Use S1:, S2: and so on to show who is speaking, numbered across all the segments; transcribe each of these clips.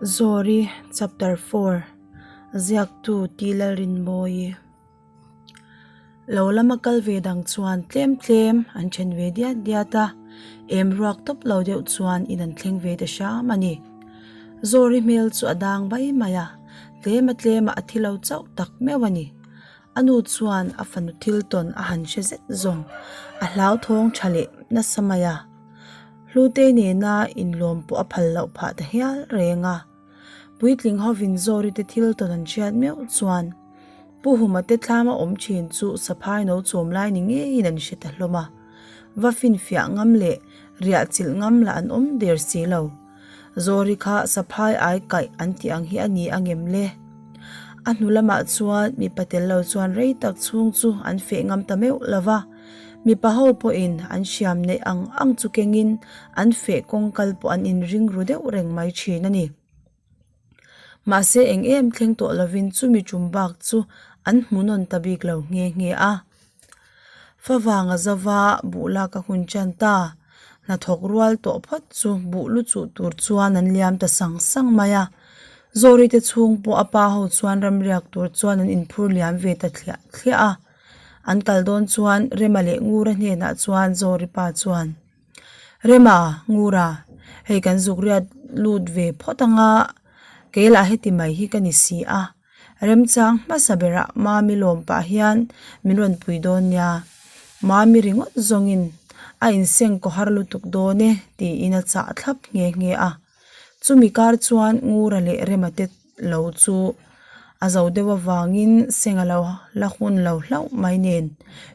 S1: Zawri Chapter 4 Ziaktu T Lalrinmawii Lo lama kal ve dang chuan tlem tlem an then ve diat diat a, em ruak tawp lo deuh chuan in an thleng ve ta hram a ni. Zawri hmel chu a dang bai mai a, tlema tlema a thi lo chauh tak meuh a ni. A nu chuan a fanu thil tawn a han hre zet zawng, a hlauthawng tha leh nasa mai a. Hlutei nena inlawm pawh a phal loh phah ta hial reng a. Puitling hovin Zawrite thil tawn an hriat meuh chuan Pu Huma te thlama awm thin chu saphai no chawm lai ni ngeiin an hre ta hlawm a. Va finfiah ngam leh riah chilh ngam lah an awm der si lo. Zawri kha saphai ai kaih an tih ang hi a ni a ngem le? A hnu lamah chuan mipa tel lo chuan rei tak chhung chu an feh ngam ta meuh lo va, mipa ho pawhin an hriam neih ang ang chu kengin an feh kawng kal pawh an inring ru deuh reng mai thin a ni. Mahse eng em thleng tawh lovin chumi tum bak chu an hmu nawn ta bik lo nghe nghe a. Favanga zova buh lak a hun tan ta. Hnathawk rual tawh phawt chu buh lu chuh tur chuan an liam ta sang sang mai a. Zawri te chhung pawh a pa ho chuan ramriak tur chuan an inphur liam ve ta thliah thliah a. An kal dawn chuan Rema leh Ngura hnenah chuan Zawri pa chuan, Rema, Ngura, hei kan zuk riat lut ve phawt anga kei lah heti mai hi ka ni si a. Remchang hmasa berah Mami lawm pah hian min rawn pui dawn nia, Mami ringawt zawngin a inseng kaw har lutuk dawn e tiin a chah thlap nghe nghe a. Chumi kar chuan Ngura leh Rema te lo chu a zo deuh avangin seng a lo la hun lo hlauh mai nen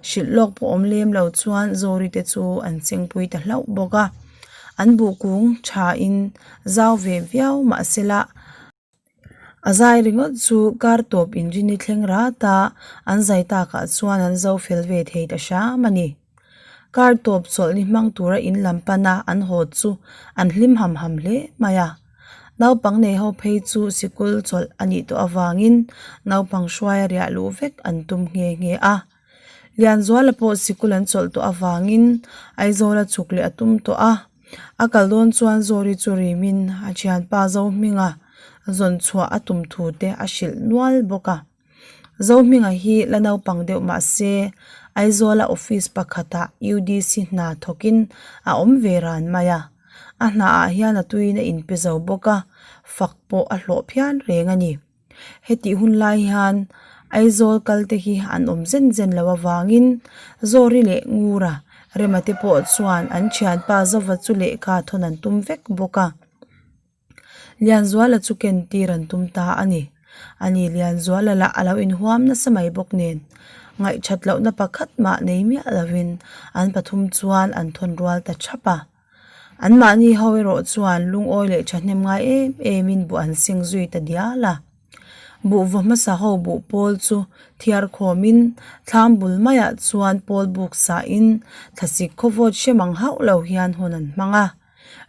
S1: hrilh lawk pawh awm lem lo chuan Zawri te chu an chengpui ta hlauh bawk a. An buhkung thain zau ve viau mahsela, A zai ringawt chu kar tawp inrini thleng rat a, an zai takah chuan an zo fel ve thei ta hram a ni. Kar tawp chawlhni hmang tura in lam pana an haw chu an hlim ham ham hle mai a. Naupang nei ho phei chu sikul chawlh a nih tawh avangin naupang hruai a riah luh vek an tum nghe nghe a. Lianzuala pawh sikul an chawlh tawh avangin Aizawla chhuk leh a tum tawh a, a kal dawn chuan Zawri chu rimin a thianpa Zohminga zawn chhuah a tum thu te a hrilh nual bawk a. Zohminga hi la naupang deuh mah se Aizawla office pakhatah UDC hna thawkin a awm ve ran mai a, a hnaah hian a tuiin a inpe zo bawk a, fak pawh a hlawh phian reng a ni. Hetih hun lai hian Aizawl kal te hi an awm zen zen lo avangin Zawri leh Ngura Rema te pawh chuan an thianpa Zova chu lehkha thawn an tum vek bawk a. Lianzuala chu ken tir an tum ta a ni. Ani Lianzuala lah a lo inhuam nasa mai bawk nen ngaihthat lohna pakhat mah nei miah lovin an pathum chuan an thawn rual ta thap a. Anmahni ho erawh chuan lungawi leh thahnem ngai em emin buh an seng zui ta dial a. Buh vaw hmasa ho buh pawl chu thiar khawmin thlam bul maiah chuan pawl buk sahin thlasik khawvawt hre mang hauh lo hian hun an hmang a.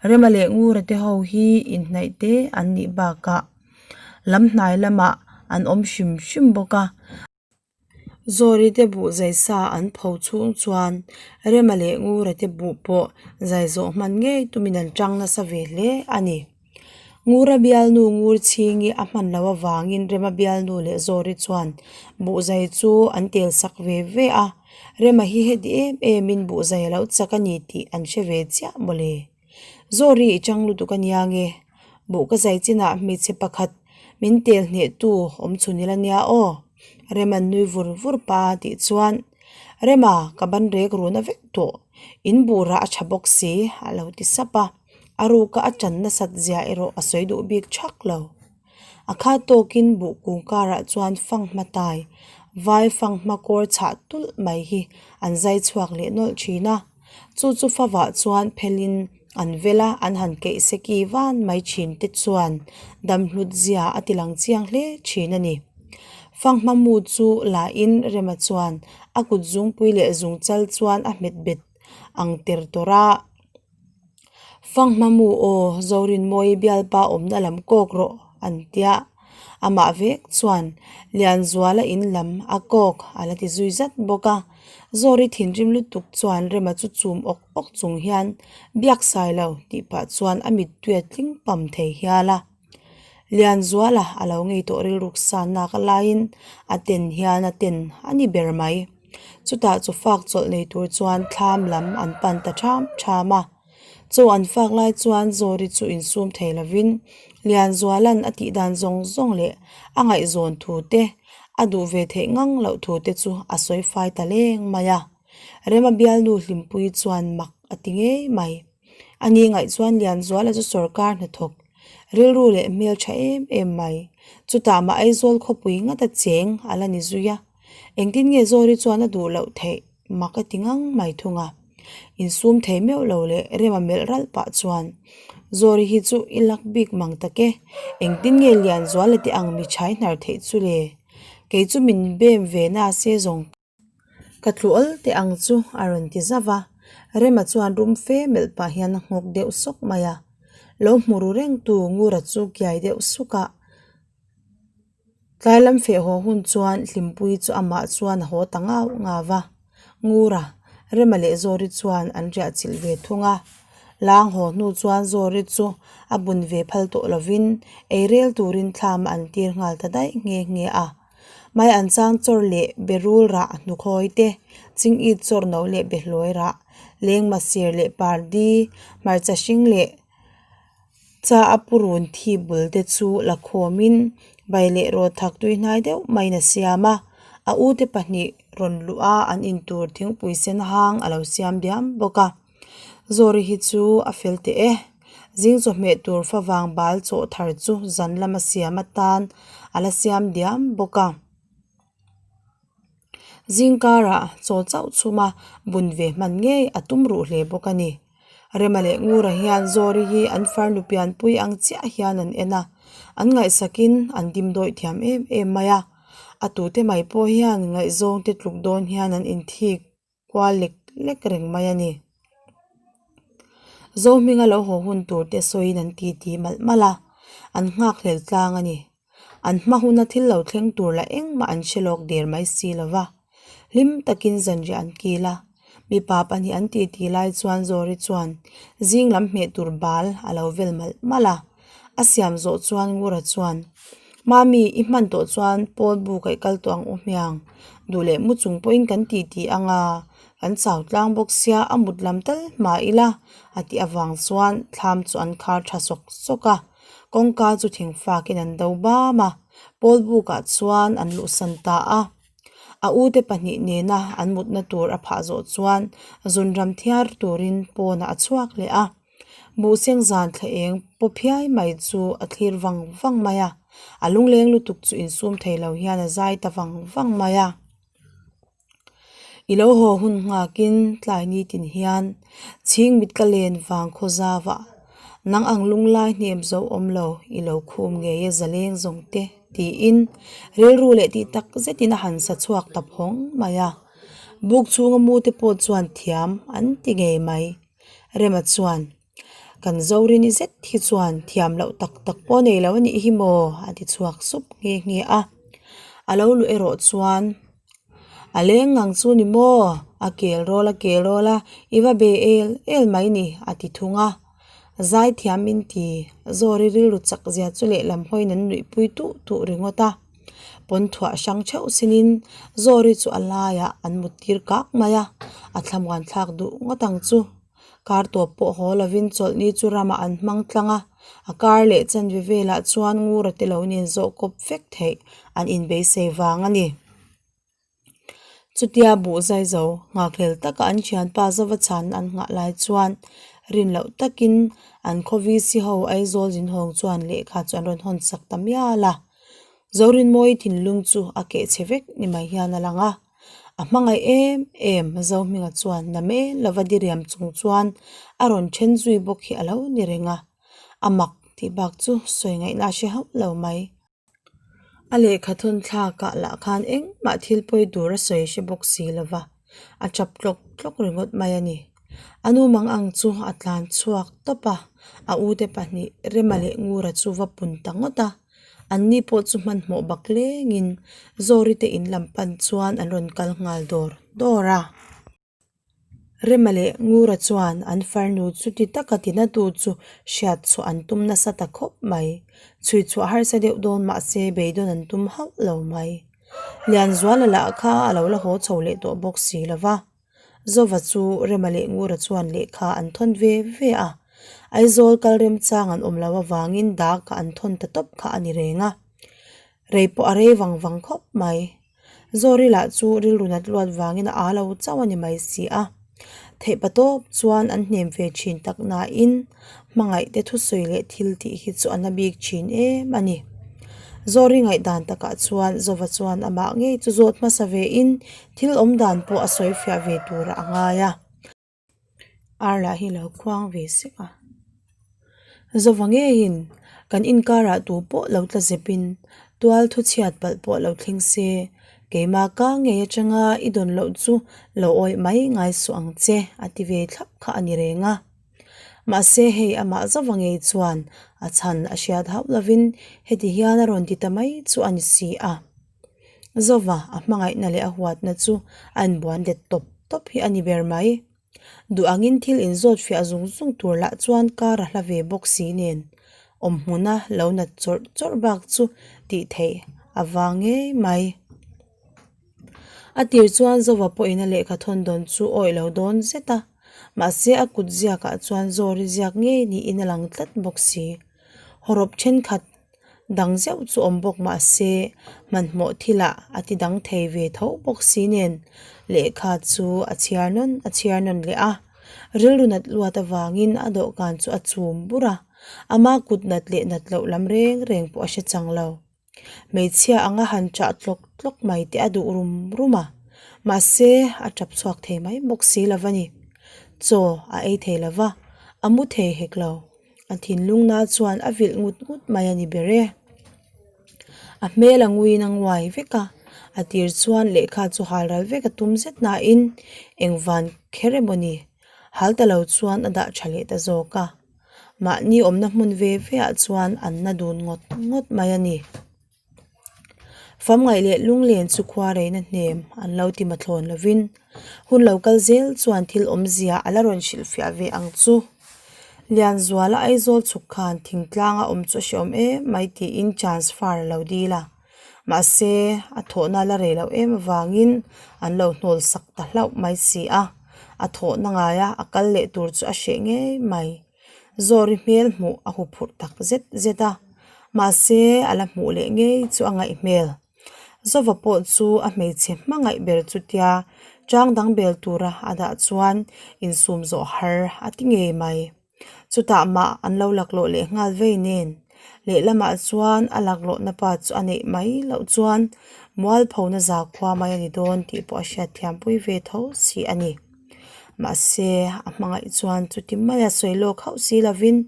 S1: Rema leh Ngura te ho hi inhnaih te an nih bakah lam hnai lamah an awm hrim hrim bawk a. Zawri te buh zai sa an pho chhung chuan Rema leh Ngura te buh pawh zai zawh hman ngei tumin an tang nasa ve hle a ni. Ngura bialnu Ngur chhingi a hman loh avangin Rema bialnu leh Zawri chuan buh zai chu an tel sak ve ve a, Rema hi heti em emin buh zai a lo chak a ni tih an hre ve chiah mawle. Zawri i chang lutuk a nia nge? Buh ka zai chinah hmeichhe pakhat min tel hneh tu awm chhun ila nia aw. Rema'n nui vur vur pa a tih chuan, Rema, ka ban rek runa vek tawh. In buh rah a tha bawk si, a lo ti sap a. A ruka a chan nasat zia erawh a sawi duh bik thak lo. A kha tawkin buh kung karah chuan fanghma tai, vai fanghma kawr chhah tulh mai hi an zai chhuak leh nawlh thin a. Chu chu favah chuan phelin an vel a, an han keih seki van mai thin te chuan dam hlut zia a ti lang chiang hle thin a ni. Fanghma mu chu lahin Rema chuan a kut zungpui leh zungchal chuan a hmet bet ang ter tawrh a. Fanghma mu aw, Zorinmawii bialpa awmna lam kawk rawh an tia. Amah vek chuan Lianzuala in lam a kawk a la ti zui zat bawk a. Zawri thinrim lutuk chuan Rema chu chum awk awk chung hian biak sai lo tih pah chuan a mittui a tling pam thei hial a. Lianzuala a lo ngei tawh rilruk sa nak laiin a ten hian a ten a ni ber mai. Chutah chu fak chawlh nei tur chuan thlam lam an pan ta ṭham ṭham a. Chaw an fak lai chuan Zawri chu insum thei lovin Lianzuala'n a tih dan zawng zawng leh a ngaihzawn thu te, a duh ve theih ngang loh thu te chu a sawi fai ta leng mai a. Rema bialnu Hlimpuii chuan mak a ti ngei mai. A ni ngaih chuan Lianzuala chu sawrkar hnathawk, rilru leh hmel tha em em mai. Chutah mah Aizawl khawpui ngata cheng a la ni zui a. Engtin nge Zawri chuan a duh loh theih mak a ti ngang mai thung a. Insum thei meuh lo leh Rema melh ralh pah chuan, Zawri hi chu i lak bik mang tak e, engtin nge Lianzuala te ang mi chhai hnar theih chu le? Kei chu min bem ve na se zawng. Ka tlu awl teh ang chu a rawn ti zauh a, Rema chuan rum fe melh pah hian a nghawk deuh sawk mai a. Lo hmu ru reng tu Ngura chu kiai deuh suk a. Tlai lam feh haw hun chuan Hlimpuii chu amah chuan a haw ta ngau ngau a. Ngura, Rema leh Zawri chuan an riah chilh ve thung a. Lang haw hnu chuan Zawri chu a bun ve phal tawh lovin ei rel turin thlam an tir nghal ta daih nghe nghe a. Mai an chang chawr leh berul rah hnukhawi te, chingit chawr no leh behlawi rah, lengma sir leh pardi, hmarcha hring leh cha a purun thi bul te chu la khawmin bai leh rawt thak tui hnai deuh maiin a siam a, a u te pahnih rawn luh a an intur thingpui sen hang a lo siam diam bawk a. Zawri hi chu a fel teh e. Zing chawhmeh tur favang bal chawh thar chu zan lama siam atan a la siam diam bawk a. Zing karah chaw chauh chhuma bun ve hman ngei a tum ruh hle bawk a ni. Rema leh Ngura hian Zawri hi an farnu pianpui ang chiah hian an en a, an ngaihsakin an dimdawih thiam em em mai a. A tute mai pawh hian ngaihzawngte tluk dawn hian an inthik. kual lek lek reng mai a ni. Zohminga lo haw hun tur te sawiin an titi malh malh a, an nghakhlel tlang a ni. An hma huna thil lo thleng tur lah engmah an hre lawk der mai si lo va. Hlim takin zanriah an kil a, mipa pahnih an titi lai chuan Zawri chuan zing lam hmeh tur bal a lo vel malh malh a. A siam zawh chuan Ngura chuan, Mami, i hman tawh chuan Paul bu kaih kal tawh ang u hmiang. Duh leh mu chung pawhin kan ti ti ang a, kan chau tlang bawk sia a mut lam tal hma ila a tih avang chuan thlam chu an khar tha sawk sawk a. Kawngka chu thing fakin an do bam a, Paul bukah chuan an luhsan ta a. A ute pahnih nena an mutna tur a phah zawh chuan zunram thiar turin pawnah a chhuak leh a. Buhseng zan thla eng paw phiai mai chu a thlir vang vang mai a, a lungleng lutuk chu insum thei lo hian a zai ta vang vang mai a. I lo haw hun nghakin tlai nitin hian chhing mit ka len vang khaw zauah nang ang lunglai hnem zo awm lo i lo khum ngei e zaleng zawng te tiin rilru leh tih tak zetin a han sa chhuak ta phawng mai a. Buk chhunga mu te pawh chuan thiam an ti ngei mai. Rema chuan, Kan Zorini zet hi chuan thiam loh tak tak pawh nei lo a nih hi maw? a ti chhuak sup nghe nghe a. A lo luh erawh chuan, A leng ngang chu ni maw? A kel rawl a kel rawl a, i va be el el mai ni, a ti thung a. Zaithiam min ti, Zawri rilru chak zia chu lehlam hawiin an nuihpui tuh tuh ringawt a. Pawn thuah hrang theuh sinin Zawri chu a laiah an mut tir kak mai a, a thlamuan thlak duh ngawt ang chu. Kar tawp pawh haw lovin chawlhni chu ramah an hmang tlang a, a kar leh chanve velah chuan Ngura te lo nen zawh kawp vek theih an inbeisei vang a ni. Chutia buh zai zo nghakhlel taka an thianpa zova chhan an nghah lai chuan rin loh takin an khaw VC ho Aizawl zinhawng chuan lehkha chu an rawn hawn sak ta mial a. Zorinmawii thinlung chu a keh chhe vek ni mai hian a lang a, a hmangaih em em Zohminga chuan na mel lova diriam chung chuan a rawn then zui bawk hi a lo ni reng a, a mak tih bak chu sawi ngaihna a hre hauh lo mai. A lehkha thawn thlakah lah khan engmah thil pawi tur a sawi hre bawk si lova, a tap tlawk tlawk ringawt mai a ni. A nu mang ang chu a tlan chhuak tawp a, a ute pahnih Rema leh Ngura chu va pun ta ngawt a. Anni pawh chu hmanhmawh bak lengin Zawri te in lam pan chuan an rawn kal nghal dawr dawr a. Rema leh Ngura chuan an farnu chuti taka tinatu chu hriat chhuah an tum nasa ta khawp mai. Chhui chhuah harsa deuh dawn mahse beidawn an tum hauh lo mai. Lianzuala lah kha a lo la haw chho leh tawh bawk si lo va. Zova chu Rema leh Ngura chuan lehkha an thawn ve ve a. Aizawl kal remchang an awm loh avangin dak an thawn ta tawp kha a ni reng a. Rei pawh a rei vang vang khawp mai. Zawri lah chu rilru nat luat vangin a aa lo chauh a ni mai si a. Theihpa tawp chuan an hnem ve thin tak nain hmangaih te thusawi leh thil tih hi chu a na bik thin em a ni. Zawri ngaihdan takah chuan Zova chuan amah ngei chu zawt hmasa vein thil awm dan pawh a sawi fiah ve turah a ngai a. Ar lah hi lo khuang ve sek a. Zova ngeiin kan inkarah tu pawh lo tla zepin tual thu chhiat palh pawh lo thleng se, keimah ka ngei atanga i dawn loh chu lo awih mai ngai suh ang che a ti ve thlap kha a ni reng a. Mahse hei amah zova ngei chuan a chhan a hriat hauh lovin heti hian a rawn ti ta mai chu a ni si a. Zova a hmangaihna leh a huatna chu a inbuan let tawp tawp hi a ni ber mai. Duh angin thil inzawt fiah zung zung tur lah chuan kar a hla ve bawk si nen awm hmuna lo nat chawrh chawrh bak chu tih theih a vang ngei mai. A tir chuan Zova pawhin a lehkha thawn dawn chu awih lo dawn zet a, mahse a kut ziakah chuan Zawri ziak ngei niin a lang tlat bawk si. Hawrawp thenkhat dang zeuh chu awm bawk mah se hmanhmawh thilah a ti dang thei ve tho bawk si nen lehkha chu a chhiar nawn a chhiar nawn leh a, rilru nat luat avangin a dawhkan chu a chum bur a, ama kut nat leh nat loh lam reng reng pawh a hre chang lo. Hmeichhia anga han chah tlawk tlawk mai te a duh rum rum a, mahse a tap chhuak thei mai bawk si lo a ni. Chaw a ei thei lo va, a mu thei hek lo. A thinlung na chuan a vilh ngut ngut mai a ni ber e. A hmel a nguiin a nguai vek a, a tir chuan lehkha chu hal ral vek a tum zet nain engvan kher emaw ni, hal ta lo chuan a dah tha leh ta zawk a. Mahni awmna hmun ve ve ah chuan an na dun ngawt ngawt mai a ni. Famngaih leh lunglen chu khua reina hnem an lo ti mathlawn lovin hun lo kal zel chuan thil awmzia a la rawn hrilhfiah ve ang chu. Lianzuala Aizawl chhuk khan thingtlanga awm chu a hreawm em mai tiin transfer a lo dil a, mahse a thawhna la rei loh em avangin an lo hnawl sak ta hlauh mai si a, a thawhna ngaia a kal leh tur chu a hreh ngei mai. Zawri hmel hmuh a hu phurh tak zet zet a, mahse a la hmuh leh ngei chu a ngaih hmel. Zova pawh chu a hmeichhe hmangaih ber chutia chang dang bel tura a dah chuan insum zawh har a ti ngei mai. Chutah mah an lo laklawh leh nghal vei nen lehlamah chuan a laklawhna pa chu a neih mai loh chuan mualphona zakhua mai a ni dawn tih pawh a hriatthiampui ve tho si a ni. Mahse, a hmangaih chuan chuti maia sawi lawk hauh si lovin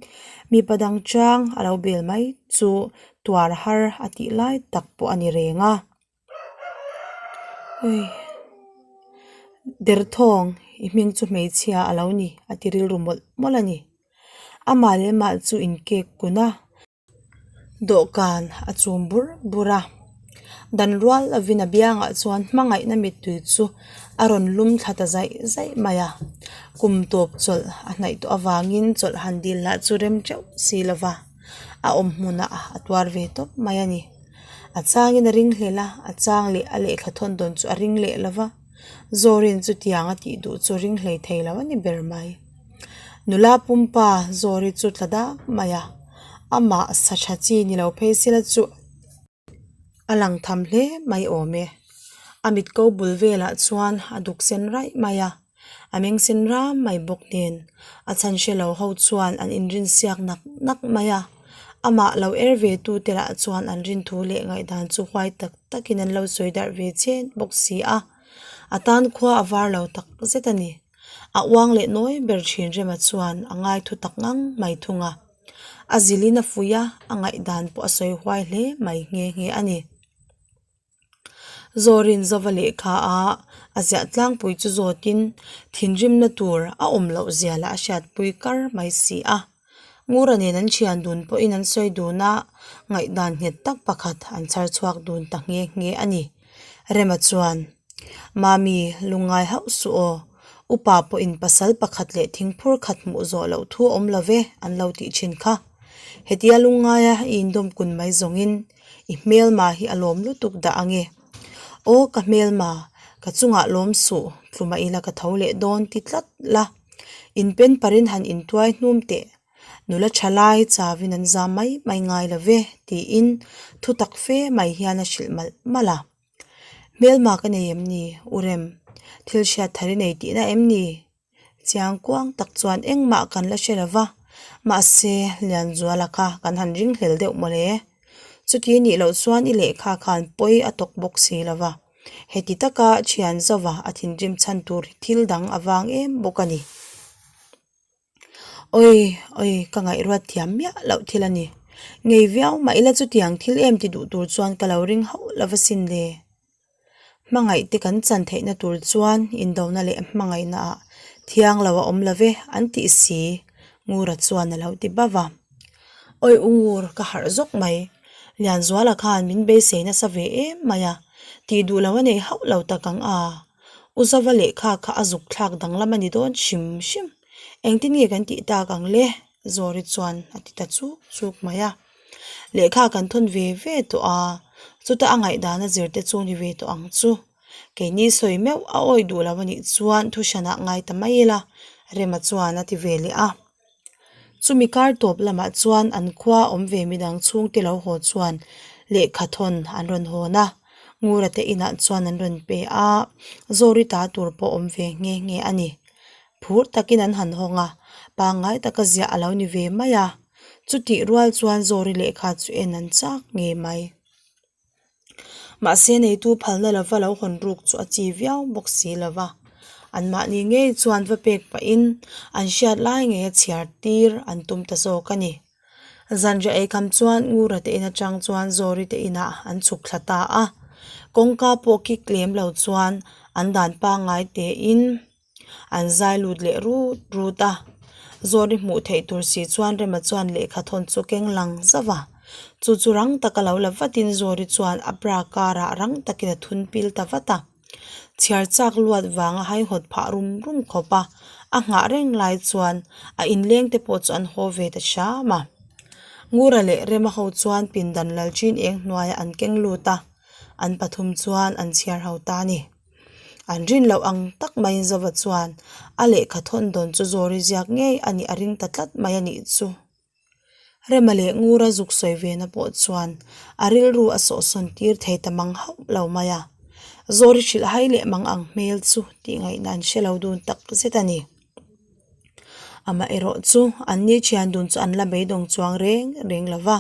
S1: mipa dang chang a lo bel mai chu tuar har a tih lai tak pawh a ni reng a. Ui Derthawng i hming chu hmeichhia a lo ni a ti rilru mawlh mawlh a ni. Amah leh amah chu inkek kun a. Dawhkan a chum bur bur a, dan rual lovin a biangah chuan hmangaihna mittui chu a rawn lum thla ta zaih zaih mai a, kum tawp chawlh a hnaih tawh avangin chawlh han dil lah chu rem teuh si lo va, a awm hmunah a tuar ve tawp mai a ni. A changin a ring hlel a, a chang leh a lehkha thawn dawn chu a ring leh lo va. Zawrin chutiang a tih duh chu ring hlei thei lo a ni ber mai. Nula pumpa Zawri chu tla dak mai a, amah sa tha chi ni lo phei sela chu a lang tham hle mai awm e. A mit ko bul velah chuan a duk sen raih mai a, a meng sen ram mai bawk nen a chhan hre lo ho chuan an inrin siak nak nak mai a. Amah lo er ve tu te lah chuan an rin thu leh ngaihdan chu huai tak takin an lo sawi darh ve chen bawk si a, a tan khua a var lo tak zet a ni. A uang leh nawi ber thin Rema chuan a ngai thu tak ngang mai thung a, a zilhin a fuih a, a ngaihdan pawh a sawi huai hle mai nghe nghe a ni. Zawrin Zova lehkha a a ziah tlangpui chu zawtin thinrimna tur a awm loh zia lah a hriatpui kar mai si a. Ngura nen an thian dun pawhin an sawi dun a, ngaihdan nghet tak pakhat an chhar chhuak dun ta nghe nghe a ni. Rema chuan, Mami, lungngai hauh suh aw. Upa pawhin pasal pakhat leh thingphur khat hmuh zawh loh thu a awm lo ve an lo tih thin kha. Hetia lungngaia i indawm kun mai zawngin i hmelma hi a lawm lutuk dah ange. Aw ka hmelma, ka chungah lawm suh, tluma ila ka tho leh dawn ti tlat la. Inpen parin han intuai hnum teh. Nula tha lai chauhin an zam mai mai ngai lo ve tiin thu tak fe mai hian a hrilh malh malh a. Hmelma ka nei em ni? U Rem, thil hriat thar i nei tihna em ni? Chiang kuang tak chuan engmah kan la hre lo va, mahse Lianzuala kha kan han ringhlel deuh mawle. Chuti nih loh chuan i lehkha khan pawi a tawk bawk si lo va, heti taka thian zauva a thinrim chhan tur hi thil dang a vang em bawk a ni. Awi awi ka ngaihruat thiam miah loh thil a ni. Ngei viau mah ila chutiang thil em ti duh tur chuan ka lo ring hauh lo va sin le. Hmangaih te kan chan theihna tur chuan indona leh hmangaihna ah thiang lo a awm lo ve an tih si Ngura chuan a lo ti bauh a. Awi u Ngur ka harh zawk mai. Lianzuala khan min beisei nasa ve em mai a, tih duh lo a nei hauh lo tak ang a. U Zova lehkha kha a zuk thlak danglam a ni dawn hrim hrim. Engtin nge kan tih tak ang le? Zawri chuan a ti ta chuk chuk mai a. Lehkha kan thawn ve ve tawh a, chuta a ngaihdan a zir te chu ni ve tawh ang chu. Keini sawi meuh a awih duh lo a nih chuan thu hranah ngai ta mai ila, Rema chuan a ti ve leh a. Chumi kar tawp lamah chuan an khua awm ve midang chhungte lo haw chuan lehkha thawn an rawn hawn a, Ngura te inah chuan an rawn pe a, Zawri ta tur pawh awm ve nghe nghe a ni. Phur takin an han hawng a, pangngai taka ziah a lo ni ve mai a, chutih rual chuan Zawri lehkha chu en an chak ngei mai. Mahse neitu phalna lova lo hawn ruk chu a chi viau bawk si lova, anmahni ngei chuan va pek pahin an hriat lai ngei a chhiar tir an tum ta zawk a ni. Zanriah eikham chuan Ngura te in atang chuan Zawri te inah an chhuk thla ta a, kawngka pawh kik lem lo chuan an dan pangngai tein An zai lut leh rut rut a, Zawri hmuh theih tur si chuan Rema chuan lehkha thawn chu keng lang zauh a, chu chu rang taka lo la vatin Zawri chuan a bra karah rang takin a thun pil ta vat a. Chhiar chak luat vanga haihawt phah rum rum khawp a, a nghah reng lai chuan a inleng te pawh chu an haw ve ta hram a. Ngura leh Rema ho chuan pindan lalchin eng hnuaiah an keng lut a, an pathum chuan an chhiar ho ta a ni. An rin loh ang tak maiin Zova chuan a lehkha thawn dawn chu Zawri ziak ngei a nih a ring ta tlat mai a nih chu. Rema leh Ngura zuk sawi ve na pawh chuan a rilru a sawhsawn tir thei ta mang hauh lo mai a. Zawri hrilh hai leh mang ang hmel chu tih ngaihna an hre lo dun tak zet a ni. Amaherawh chu an ni thian dun chu an la beidawng chuang reng reng lo va.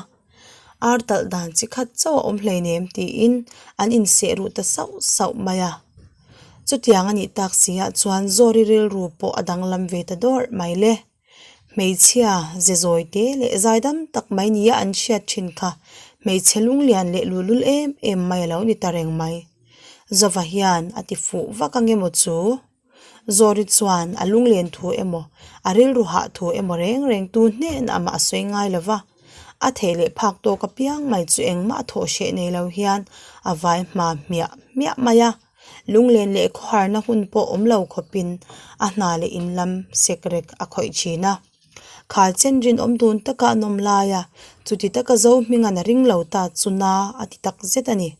S1: Ar talh dan chi khat chauh a awm hleinem tiin an inseh ruh ta sauh sauh mai a. Chutiang a nih tak si ah chuan Zawri rilru pawh a danglam ve ta dawrh mai le. Hmeichhia ze zawi te leh zaidam tak mai nia an hriat thin kha hmeichhe lunglian leh luhlul em em mai a lo ni ta reng mai. Zova hian a ti fuh vak ange maw chu? Zawri chuan a lunglen thu emaw, a rilru hah thu emaw reng reng tu hnenah amah a sawi ngai lo va. A theih leh phak tawk apiang mai chu engmah a thawh hreh nei lo hian a vai hma hmiah hmiah mai a. Lunglen leh khawharna hun pawh awm lo khawpin a hna leh in lam sekrek a khawih thin a. Khal chen rinawm dun taka an awm lai a, chuti taka zo hminga'n a ring lo ta chu na a ti tak zet a ni.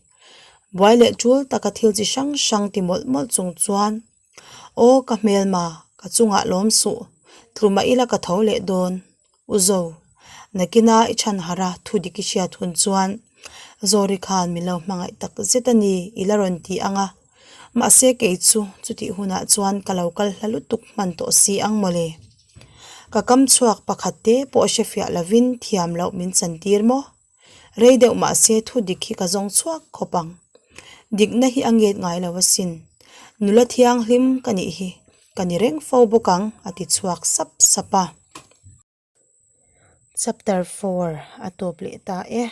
S1: Buai leh tul taka thil chi hrang hrang ti mawlh mawlh chung chuan, Aw ka hmelma, ka chungah lawm suh, tlu mah ila ka tho leh dawn. U Zo, nakina i chhan harh a, thu dik i hriat hun chuan Zawri khan min lo hmangaih tak zet a ni i la rawn ti ang a. Mahse kei chu chutih hunah chuan ka lo kal hla lutuk hman tawh si ang mawle. Ka kam chhuak pakhat te pawh hrefiah lovin thiam loh min chantir maw? Rei deuh mahse thu dik hi ka zawng chhuak khawp ang. Dikna hi a nget ngai lo asin. Nula thianghlim ka nih hi ka ni reng fo bawk ang a ti chhuak sap sap a. Chapter 4 a tawp leh ta e.